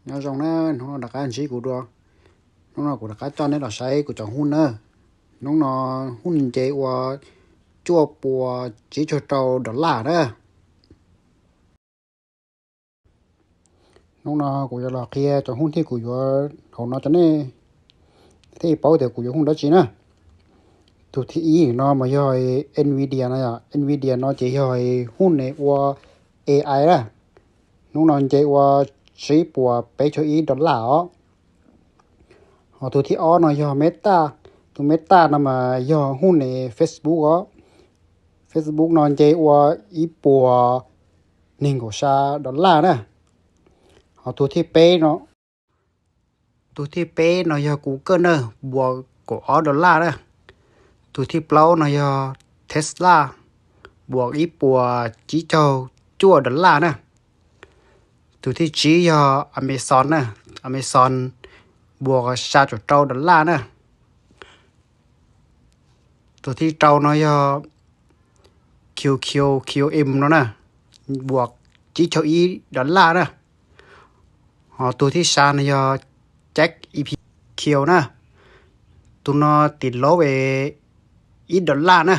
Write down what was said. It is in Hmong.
Nyob zoo na, hnub no rov qab ntsib kuv dua. Hnub no kuv rov qab coj nej los saib kuv cov huj na. Hnub no huj nce ua cuaj puas tsib caug rau dollar na. Hnub no kuv yuav los qhia cov huj thiab kuv yuav hauv no rau nej thiaj paub tias kuv yuav huj dab tsi na. Tus thib ib no mas yog Nvidia no, Nvidia no ces yog huj ne ua A I na. Hnub no nce ua tsib puas peb caug ib dollar os. Ho tus thib ob no yog Meta. Tus Meta no mas yog huj ne Facebook os. Facebook no nce ua ib puas nees nkaum xya dollar na. Ho tus thib peb no, tus thib peb no yog Google na, puas kaum ob dollar na. Tus thib plaub no yog Tesla, puas ib puas tsib caug cuaj dollar na. Tus thib tsib yog Amazon na, Amazon puas xya caum rau dollar na. Tus thib rau no yog Q Q Q M no na, puas tsib caug ib dollar na. Ho tus thib xya no yog Jack E P Q na, tus no tim lub ib dollar na.